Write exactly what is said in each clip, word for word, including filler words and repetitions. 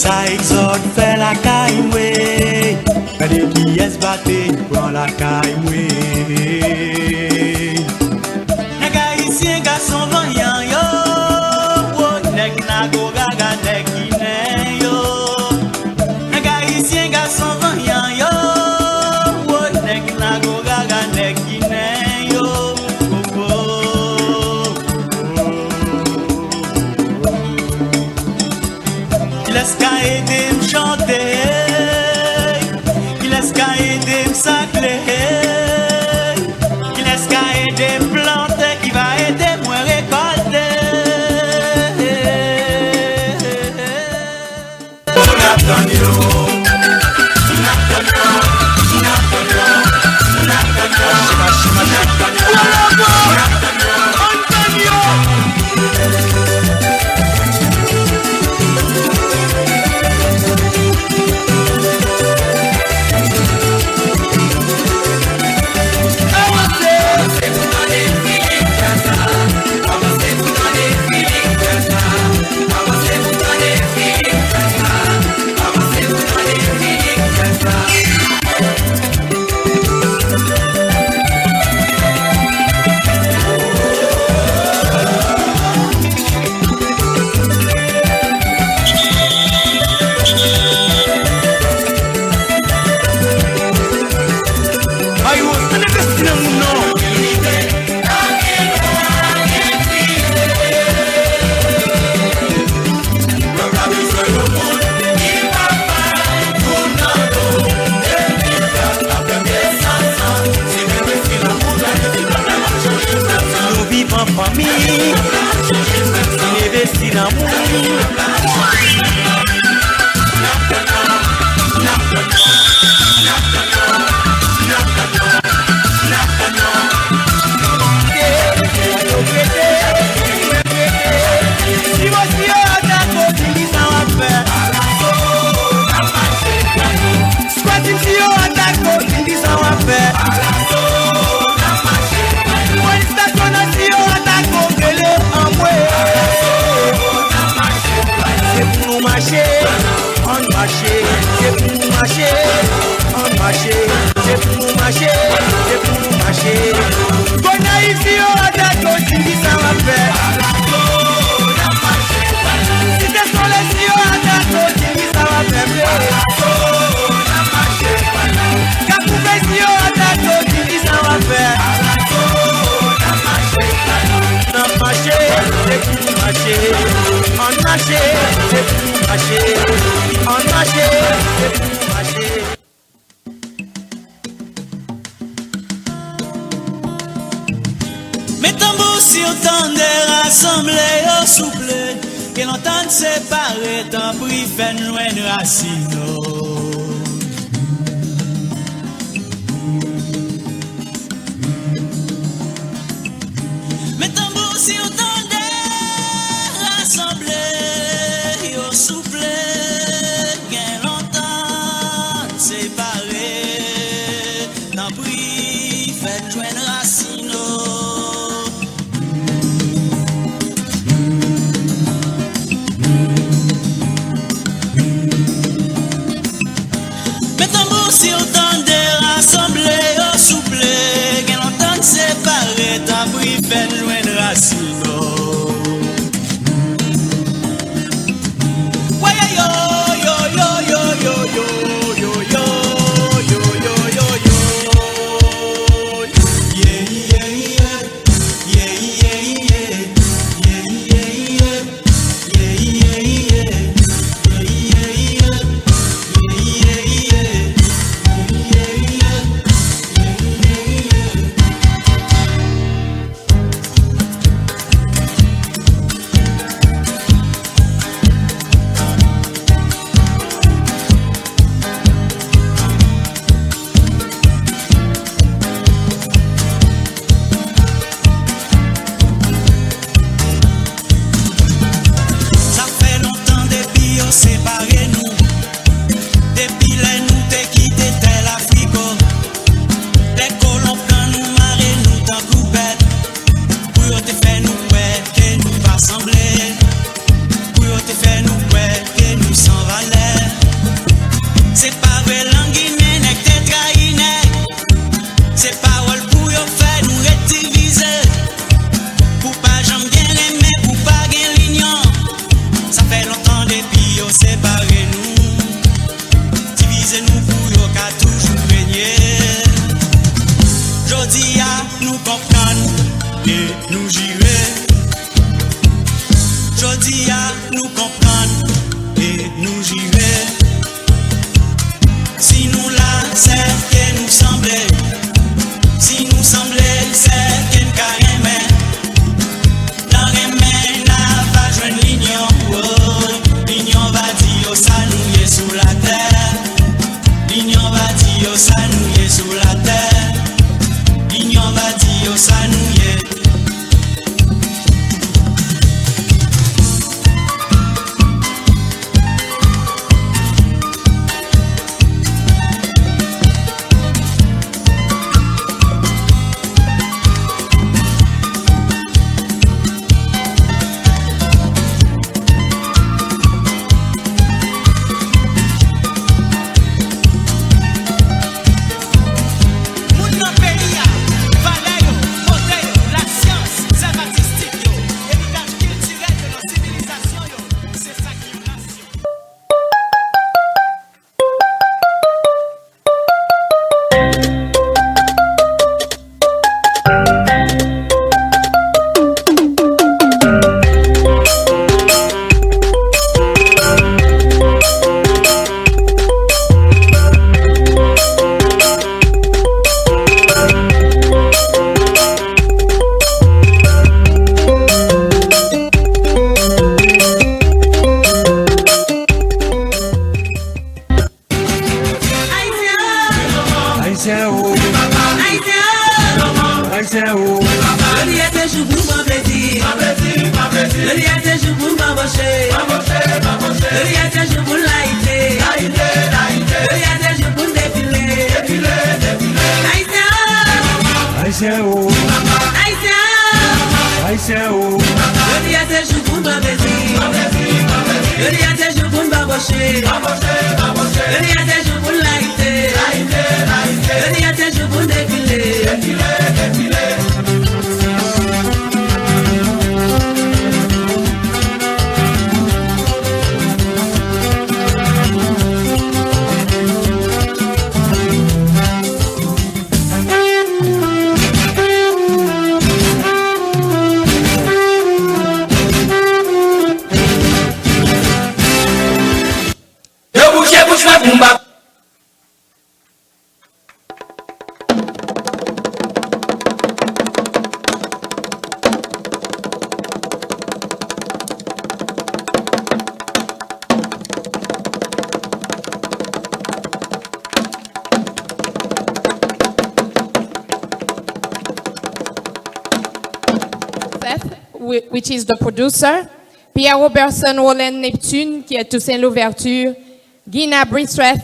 Sa Egzòd fè lakay mwen, gade kiyès bate pran lakay mwen. Nèg ayisyen gason vanyan yo, wo, nèg Nago Gaga, nèg Ginen yo. Nèg ayisyen gason vanyan yo, wo, nèg Nago Gaga, nèg Ginen yo. Oh, oh. Kilès ka ede m chante? Kilès ka ede m sakle? Kilès ka ede m plante? Ki va ede mwen rekòlte? N ap tann yo. N ap tann yo. N ap tann yo. N ap tann yo. N ap tann yo. N ap tann yo. Ay, Rose, ann envesti nan moun, non. Nou viv an fanmi, n envesti nan moun. Si yo atake w, di m kisa w ap fè. Squad team, si yo atake w, di m kisa w ap fè. Polis nasyonal, si yo atake w, rele anmwe. Se pou nou mache, ann mache. Se pou nou mache, ann mache. Se pou nou mache, se pou nou mache. Gonayiv, si yo atake w, di m kisa w ap fè. Site Solèy, si yo atake w, di m kisa w ap fè. Kafou Vèy, si yo atake w, di m kisa w ap fè. N ap mache, se pou nou mache. Ann mache, se pou nou mache. Ann mache, se pou nou mache. Men tanbou, si w tande, rasanble yo souple. Gen lontan n separe, tanpri fè n jwenn rasin nou. Men tanbou, si w tande, rasanble yo souple. Gen lontan n separe, tanpri fè n jwenn rasin nou. Men tanbou, si w tande, rasanble yo souple. Gen lontan n separe, tanpri fè n jwenn rasin nou. Ayisyen o. Ayisyen o. Jodi a se jou pou n pran plezi. Jodi a se jou pou n banboche. Jodi a se jou pou n layite. Jodi a se jou pou n defile. Yo bouche bouch mwen pou m pa. Seth, whi- which is the producer, Pierre Robertson Roland Neptune, qui est Toussaint Louverture, Gina Brissreth,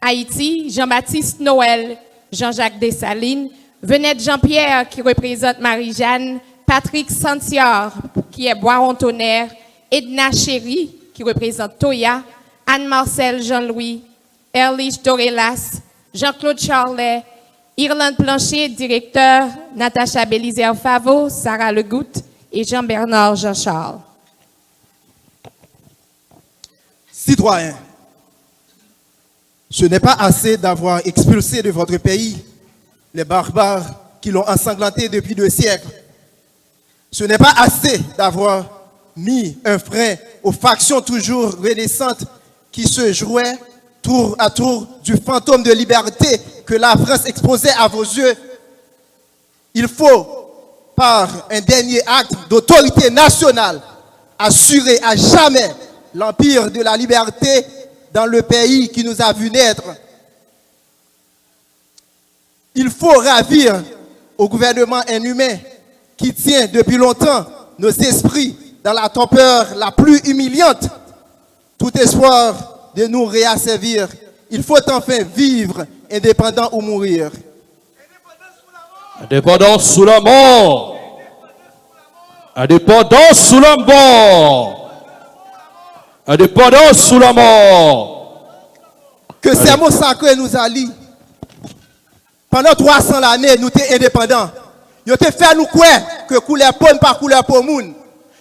Haïti, Jean-Baptiste Noël, Jean-Jacques Dessalines, Venette Jean-Pierre, qui représente Marie-Jeanne, Patrick Santiar, qui est Bois-Tonnerre, Edna Chéry, qui représente Toya, Anne-Marcel Jean-Louis, Erlich Dorelas, Jean-Claude Charlet, Irlande Plancher, directeur, Natacha Bélizaire Favreau, Sarah Legoutte et Jean-Bernard Jean-Charles. Citoyens, ce n'est pas assez d'avoir expulsé de votre pays les barbares qui l'ont ensanglanté depuis deux siècles. Ce n'est pas assez d'avoir mis un frein aux factions toujours renaissantes qui se jouaient tour à tour du fantôme de liberté que la France exposait à vos yeux. Il faut, par un dernier acte d'autorité nationale, assurer à jamais l'empire de la liberté dans le pays qui nous a vu naître. Il faut ravir au gouvernement un humain qui tient depuis longtemps nos esprits dans la torpeur la plus humiliante. Tout espoir de nous réasservir, il faut enfin vivre indépendant ou mourir. Indépendance ou la mort. Indépendance ou la mort. Indépendance ou la mort. Que ces mots sacrés nous allient. Pandan twa san lane, nou te endepandan. Yo te fè nou kwè ke koulè po n pa koulè po moun.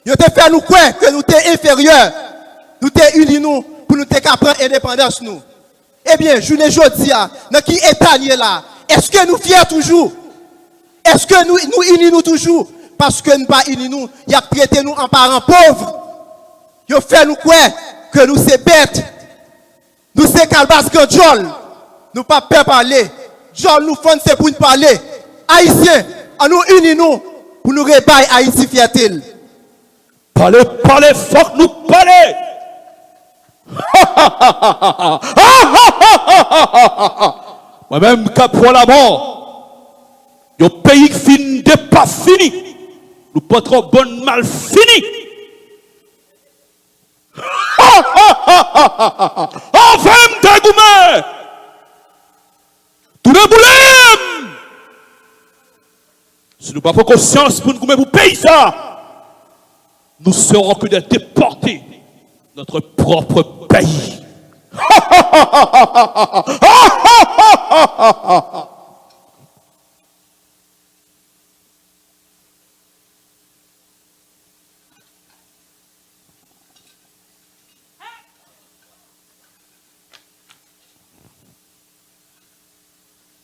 Yo te fè nou kwè ke nou te enferyè. Nou te ini nou pou nou te ka pran endepandans nou. Ebyen, jounen jodi a, nan ki eta n ye la? Èske nou fyè toujou? Èske nou, nou ini nou toujou? Paske n pa ini nou, y ap trete nou an paran pòv. Yo fè nou kwè ke nou se bèt. Nou se kalbas gran djòl. Nou p ap pè pale. Djòl nou fann se pou n pale. Ayisyen, ann nou ini nou pou nou rebay Ayiti fyète l. Pale, pale, fòk nou pale! Mwen menm k ap pran lamò, yon peyi k fin depafini, nou pa twò bon malfini. Anvan m te goumen, tounen boule m! Si nou pa pran konsyans pou n goumen pou peyi sa, nous serons que des déportés, notre propre pays.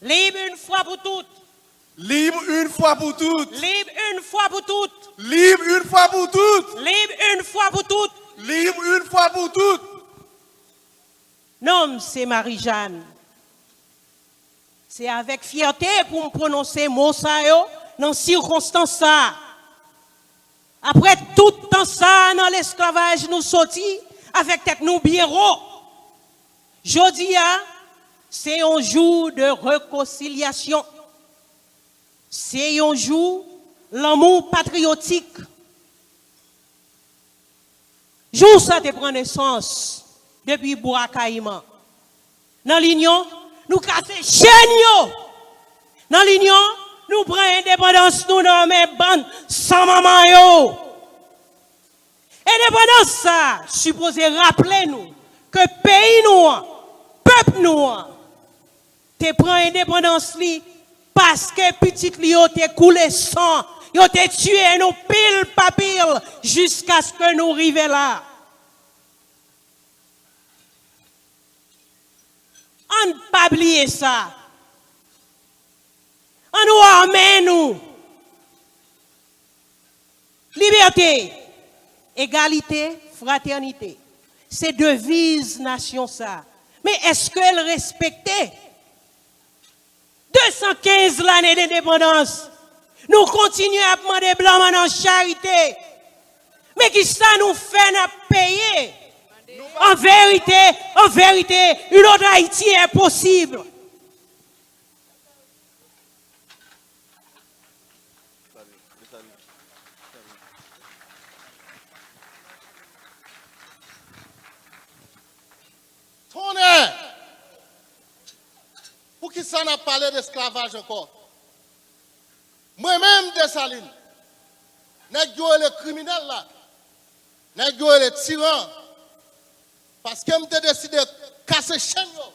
Lib yon fwa pou tout. Lib yon fwa pou tout. Lib yon fwa pou tout. Lib yon fwa pou tout. Lib yon fwa pou tout. Lib yon fwa pou tout. Non m se Marijàn. Se avèk fyète pou m pwononse mo sa yo nan sikonstans sa a. Apre tout tan sa a nan lesklavaj nou soti avèk tèt nou byen wo. Jodi a, se yon jou de rekonsilyasyon. Se yon jou lanmou patriyotik. Jou sa te pran nesans depi Bwa Kayiman. Nan linyon, nou kase chèn yo. Nan linyon, Nou pran endepandans nou nan men bann san manman yo. Endepandans sa a sipoze raple nou ke peyi nou an, pèp nou an, te pran endepandans li paske pitit li yo te koule san, yo te tiye nou pil pa pil jiskaske nou rive la. Ann pa bliye sa. Ann ame nou. Libète, egalite, fratènite. Se deviz nasyon sa. Men èske l respekte? De san kenz lane dendepandans, nou kontinye ap mande blan manno charite. Men ki sa nou fè n ap peye? An verite, an verite, une autre Haïti est possible. Tonnè! Poukisa n ap pale d esklavaj ankò? Mwen menm, Desalin, nèg yo rele kriminèl la, nèg yo rele tiran, paske m te deside kase chenn yo,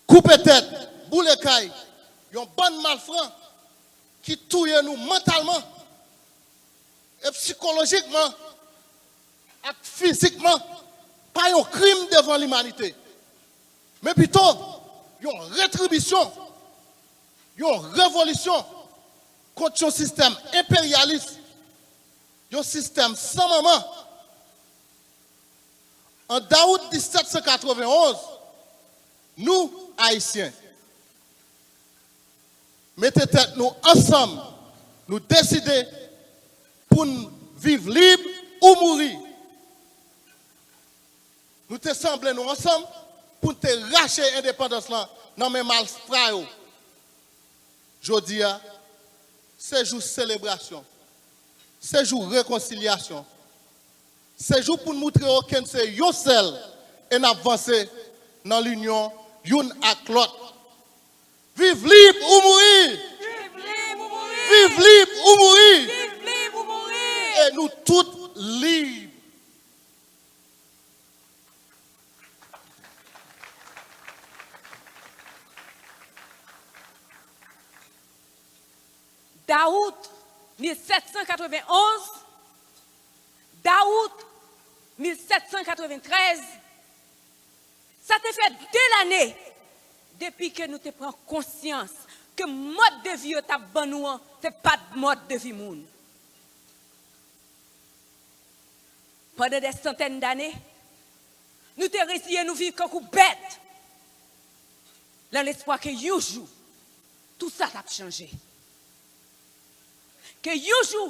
koupe tèt, boule kay yon bann malfran ki touye nou mantalman e sikolojikman ak fizikman, pa yon krim devan limanite, men pito yon retribisyon, yon revolisyon kont yon sistèm enperyalis, yon sistèm san manman. An dawout disèt san katrevenn onz, nou, Ayisyen, mete tèt nou ansanm, nou deside pou n viv lib ou mouri. Nou te sanble nou ansanm pou n te rache endepandans lan nan men malfra yo. Jodi a, se jou selebrasyon, se jou rekonsilyasyon, se jou pou n moutre yo ke n se yon sèl e n ap vanse nan linyon youn ak lòt. Viv lib ou mouri! Viv lib ou mouri! Viv lib ou mouri! Viv lib ou mouri! E nou tout lib! Dawout mil sèt san katrevenn onz, dawout mil sèt san katreventrèz, sa te fè de lane depi ke nou te pran konsyans ke mòd de vi yo t ap ban nou an, se pa t mòd de vi moun. Pandan dè santèn dane, nou te reziye nou viv kankou bèt, nan lespwa ke yon jou, tou sa t ap chanje. Ke yon jou,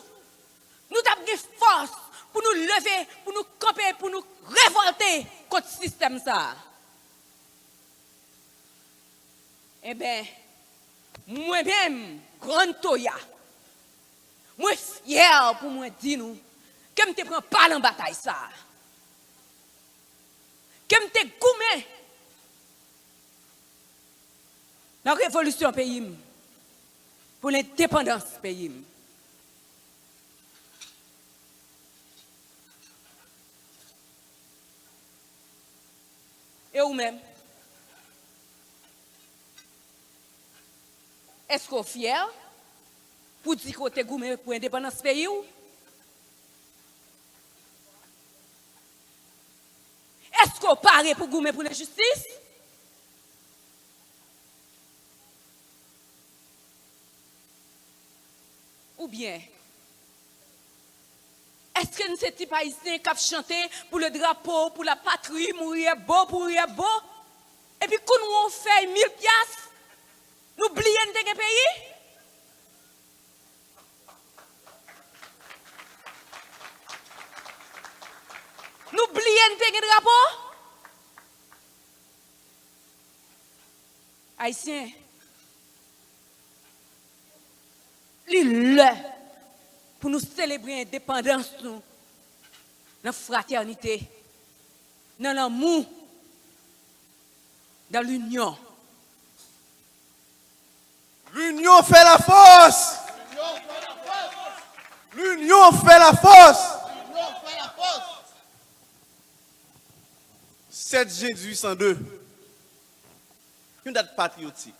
nou t ap gen fòs pou nou leve, pou nou kanpe, pou nou revòlte kont sistèm sa a. Enben, mwen menm, Grann Toya, mwen fyè pou mwen di nou ke m te pran pa nan batay sa a, ke m te goumen nan revolisyon peyi m, pou lendepandans peyi m. E ou menm? Èske w fyè pou di ke w te goumen pou endepandans peyi w? Èske w pare pou goumen pou lenjistis? Oubyen, èske n se tip ayisyen k ap chante pou le drapo, pou la patri, mouri est beau, pourrir est beau? Epi kou n wè yon fèy mil pyas, nou bliye n te gen peyi? Nou bliye n te gen drapo? Ayisyen, li lè pou nou selebre endepandans nou nan fratènite, nan lanmou, dans l'union. L'union fait la force. L'union fait la force. Sèt jen dizuit san de, yon dat patriyotik,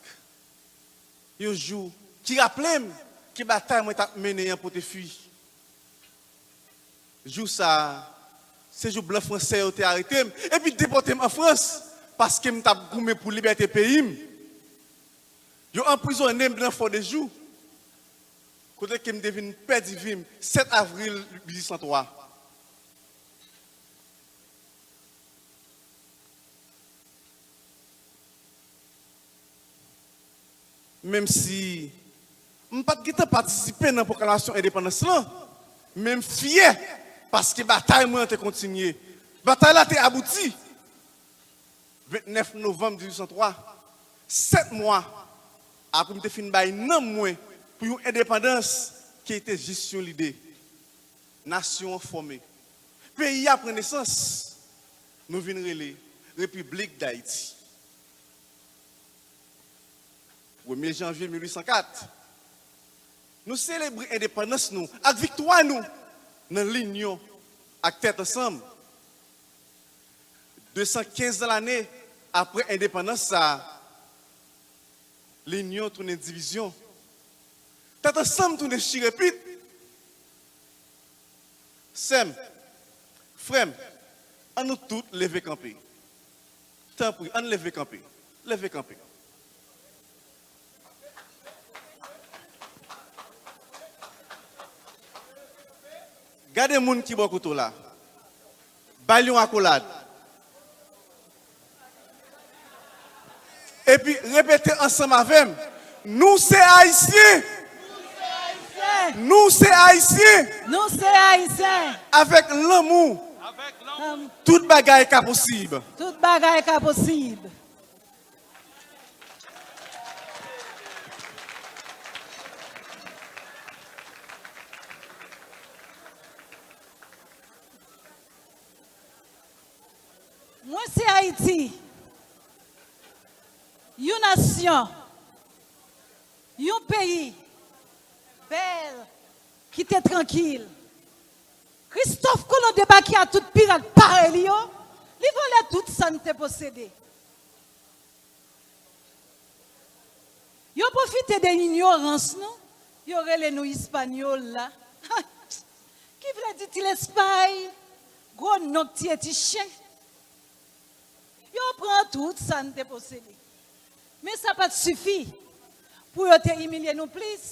yon jou ki raple m ke batay mwen t ap mennen an pote fwi. Jou sa a, se jou blan fransè yo te arete m epi depòte m an Frans, paske m t ap goumen pou libète peyi m. Yo anprizonnen m nan Fò de Jou, kote ke m te vin pèdi vi m sèt avril dizuit san twa. Menm si m pa t gentan patisipe nan pwoklamasyon endepandans lan, men m fyè paske batay mwen an te kontinye. Batay la te abouti vennèf novanm dizuit san twa, sèt mwa apre m te fin bay nanm mwen pou yon endepandans ki te jis yon lide. Nasyon an fòme. Peyi a pran nesans. Nou vin rele Repiblik Dayiti. Premye janvye mil uit san kat, nou selebre endepandans nou ak viktwa nou nan linyon ak tèt ansanm. De san kenz lane apre endepandans sa a, linyon tounen divizyon. Tèt ansanm tounen chirepit. Sè m, frè m, ann nou tout leve kanpe. Tanpri, ann leve kanpe. Leve kanpe. Gade moun ki bò kote w la. Ba l yon akolad. Epi repete ansanm avè m. Nou se Ayisyen. Nou se Ayisyen. Nou se Ayisyen. Avèk lanmou, tout bagay ka posib. Tout bagay ka posib. Mwen se Ayiti, yon nasyon, yon peyi bèl, ki te trankil. Kristòf Kolon debake ak tout pirat parèy li yo, li vòlè tout sa n te posede. Yo pwofite de inyorans nou, yo rele nou Espanyòl la. Ki vle di ti Lespay, gwo non k tiye ti chen. Yo pran tout sa n te posede. Men sa pa t sifi pou yo te imilye nou plis.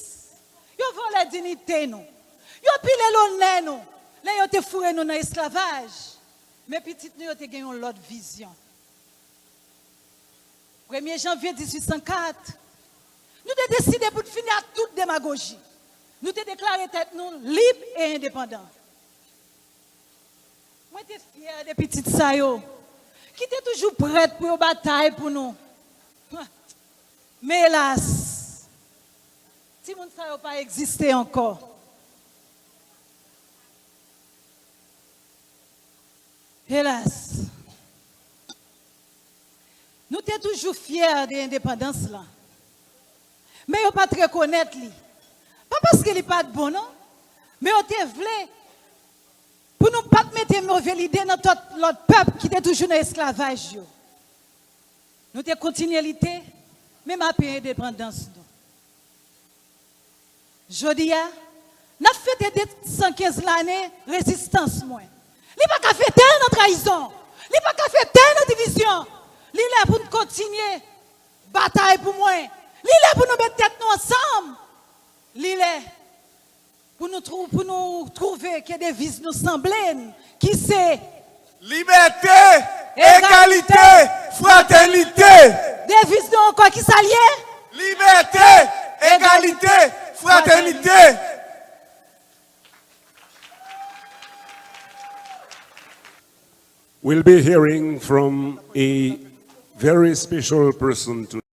Yo vòlè diyite nou. Yo pile lonè nou lè yo te foure nou nan esklavaj. Men pitit nou yo te gen yon lòt vizyon. Premye janvye dizuit san kat, nou te deside pou n fini ak tout demagoji. Nou te deklare tèt nou lib e endepandan. Mwen te fyè de pitit sa yo, ki te toujou prèt pou yo batay pou nou. Men elas, timoun sa yo pa egziste ankò. Elas, nou te toujou fyè de endepandans lan. Men yo pa t rekonèt li. Pa paske li pa t bon, non. Men yo te vle pou nou pa t mete move lide nan tèt lòt pèp ki te toujou nan esklavaj yo. Nou te kontinye lite, menm apre endepandans nou. Jodi a, n ap fete de san kenz lane rezistans mwen. Li pa ka fete nan trayizon. Li pa ka fete nan divizyon. Li lè pou n kontinye batay pou mwen. Li lè pou nou met tèt nou ansanm. Li lè pou nou twou-, pou nou twouve ke deviz nou sanble n, ki se Libète, egalite, fratènite. Deviz nou ankò, ki sa l ye? Libète, egalite, fratènite. We'll be hearing from a very special person today.